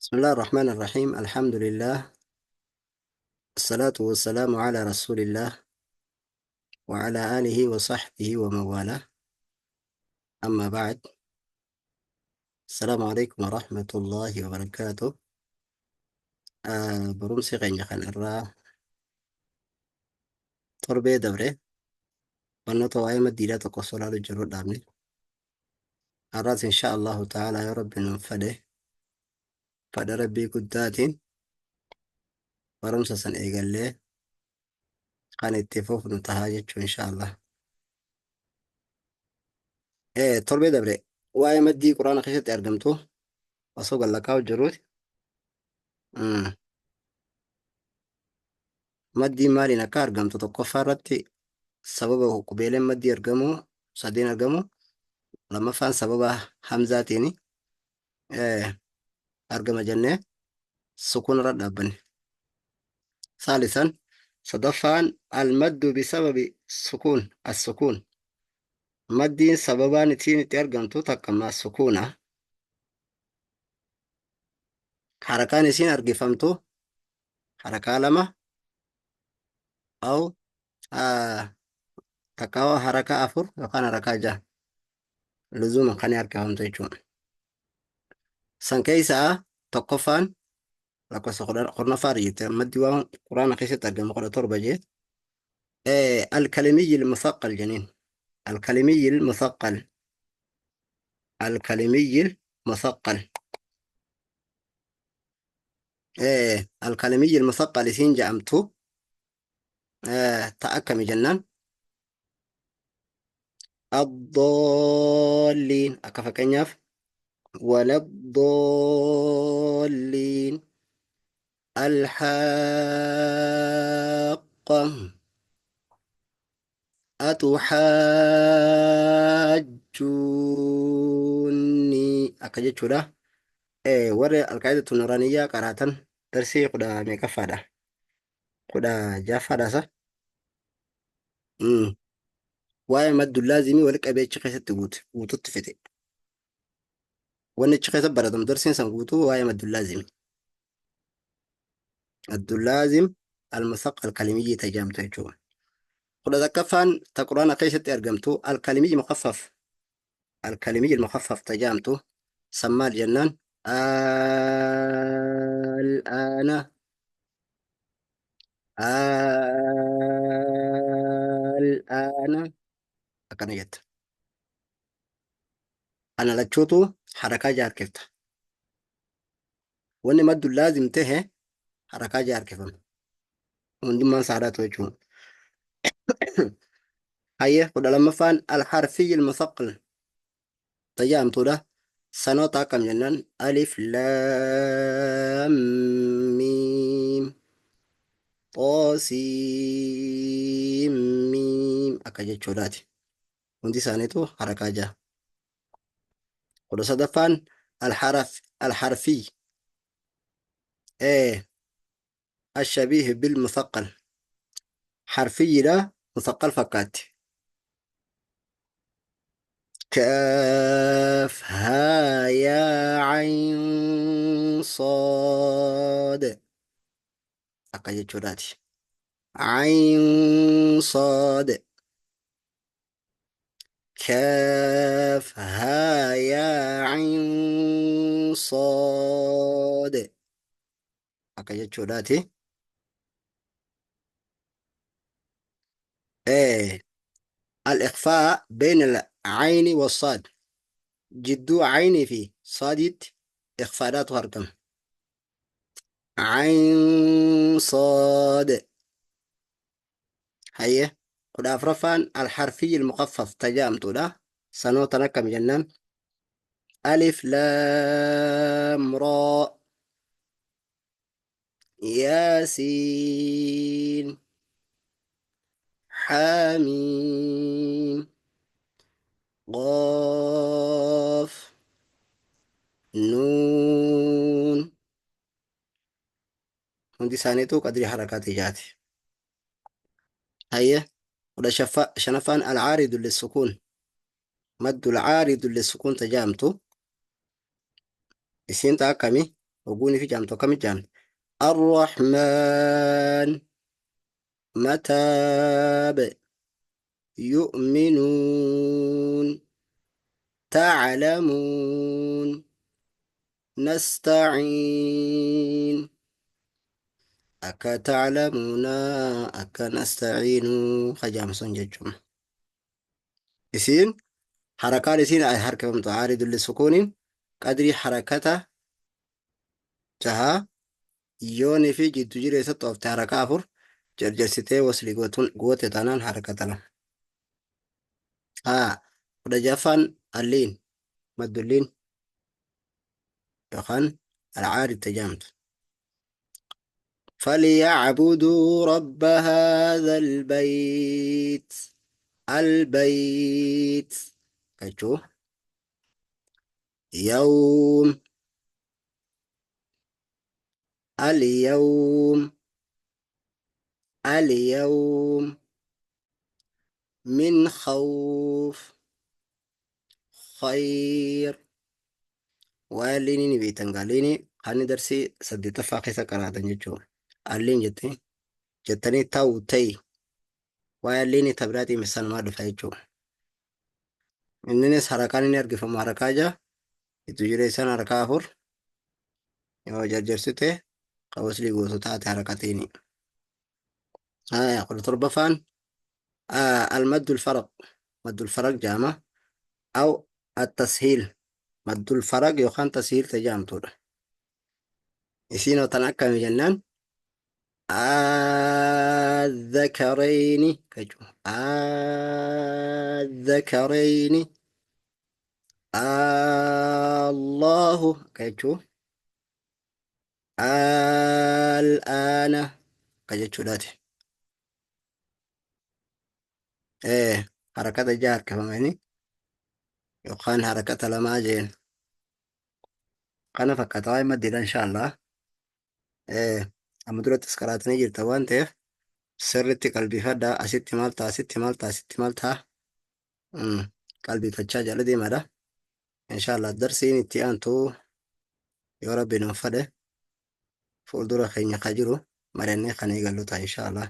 بسم الله الرحمن الرحيم. الحمد لله، الصلاة والسلام على رسول الله وعلى آله وصحبه ومن والاه. أما بعد، السلام عليكم ورحمة الله وبركاته. Barumsi keenya kan irraa torbee dabre barnoota waa'ee maddiidhaa tokko osoo ilaaluu jirru dhaabne. Har'aas insha Allahu ta'ala, yoo Rabbi nuuf fedhe, fedha Rabbii guddaatiin barumsa san eegallee kan itti fufnu tahaa jechuu insha Allah. Torbee dabre waa'ee maddii Quraana keessatti argamtu osoo gallaqaa jirruuti. Maddiin maaliin akka argamtu tokkoffaa irratti sababa qubeeleen maddii argamu sadeen argamu, lammaffaan sababa hamzaatiin argama jennee sukuun irra dhaabbanne. Saalisan, sadaffaan, almaddu bisababi sukuun, as-sukuun, maddiin sababaan ittiin itti argamtu takka ma sukuuna, harakaan isiin argifamtu harakaa lama aw takka harakaa afur yookaan harakaa jaha luzuma kan harkifamtu jechuudha. San keessaa tokkoffaan lakkoofsa 10ffaa jirti. Maddi waan Quraana keessatti argamu 17 jee. Alkalimiyyi musaqqal jeniin. Alkalimiyyi musaqqal. Alkalimiyyi musaqqal. Alkalimiyyi musaqqal isiin jedhamtu ta akkami jennaan, addoolliin, akka fakkeenyaaf waladdoolliin, alhaaqqa, atuhaajjuunni akka jechuudha. Warri alqaa'idatu nuraaniyyaa qaraatan darsii kudha meeqaffaadha? 16ffaadha sa? Waa'ee maddu laazimii wali qabee achi keessatti guute guututti fixe. Wanni achi keessa baratamu darsiin san guutuu waa'ee maddu laazimi. Maddu laazim al-musaqqal kalimiyyii tajaamtu jechuudha. 11ffaan ta Quraana keessatti argamtu al-kalimiyyi mukhaffaf, al-kalimiyyi mukhaffaf tajaamtu san maal jennaan, al-aana, al-aana akkana jetta. Kana lachuutu harakaa jaarkifta. Wanni maddu laazim tahe harakaa jaarkifama. Hundummaan saadaatu jechuudha. Hayyee, 12ffaan alharfiyyi almusaqqal tajaamtuudha. Sanoota akkam jennaan, alif laam miim xoosiim miim akka jechuudhaati. Hundi isaaniitu harakaa jaha. 13ffaan alharaf alharfiy ashabiih bil musaqqal, harfiyyiidha, musaqqal fakkaatti. Kaaf haa yaa ayn saad akka jechuudhaati. Ayn saad, kaaf haa yaa ayn saad akka jechuudhaati. Al-ikhfaa bayna al-ayni was-saad, jidduu aynii fi saadiitti ikhfaadhaatu argama. Ayn saad. Hayyee, 14ffaan al-harfiyyi al-mukhaffaf tajaamtuudha. Sanootan akkam jennaan, alif laam raa, yaasiin, xaamiim, qaaf, nuun, hundi isaaniitu qadrii harakaati jaati. Hayyee, 15ffaan alcaaridu lissukuun, maddu alcaaridu lissukuun tajaamtu isiin ta akkami? Hoguunii fi jaamtu akkamitti jaamti? Arrahmaan mataab yu'minuun ta'lamuun nasta'iin akka ta'lamuuna akka nasta'iinuu kajaamsun jechuun. Isiin harakaan isiin harkifamtu aaridul sukuuniin qadrii harakata jahaa yoonii fi jiddu jireessatti oofte harakaa afur jarjarsitee wasli goote taanaan harakata lama. Haa 16ffaan alliin maddulliin yookaan alcaarid tajaamtu. فليعبدوا رب هذا البيت البيت كجو يوم اليوم اليوم من خوف خير واليني نبيتن قاليني خاني درسي سديتفا keessa qaraatan jechuudha. Alliin jettee jettanii ta'u ta'i waa'ee alliin tabiraatii misanumaa dhufa jechuudha. Inninis harakaan inni argifamu harakaa ja'a itti jireessaan harakaa afur yoo jarjarsite qawwaslii gootu taate harakatiini. 17ffaan المد الفرق مد الفرق جامع أو التسهيل مد الفرق يوخان تسهيل تجامتudha. Isiin tan akkami jennaan الذكرين كجو الذكرين الله كجو الآن كجو ee harakata jaha harkifamanii yookaan harakata lamaa jeen kana fakkaata waa'ee maddiidha inshaallah. Amma durattis qaraatanii jirta waan ta'eef sirriitti qalbifadhaa asitti maal ta'a asitti maal ta'a asitti maal ta'a qalbifachaa jala deemaadha. Inshaallah darsiin itti aantu yoo rabbi nuuf fedhe fuuldura keenya ka jiru mari'annee kan eegallu ta'a inshaallah.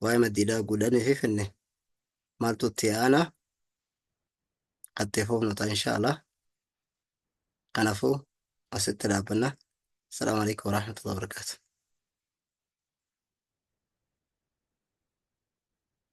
Waa'ee maddiidhaa guddanii fi finne maaltu itti aana qattee foofnu ta'a inshaallah. Kanaafuu asitti dhaabbanna. Assalaamu alaikum warahmatullahi wabarakatuh.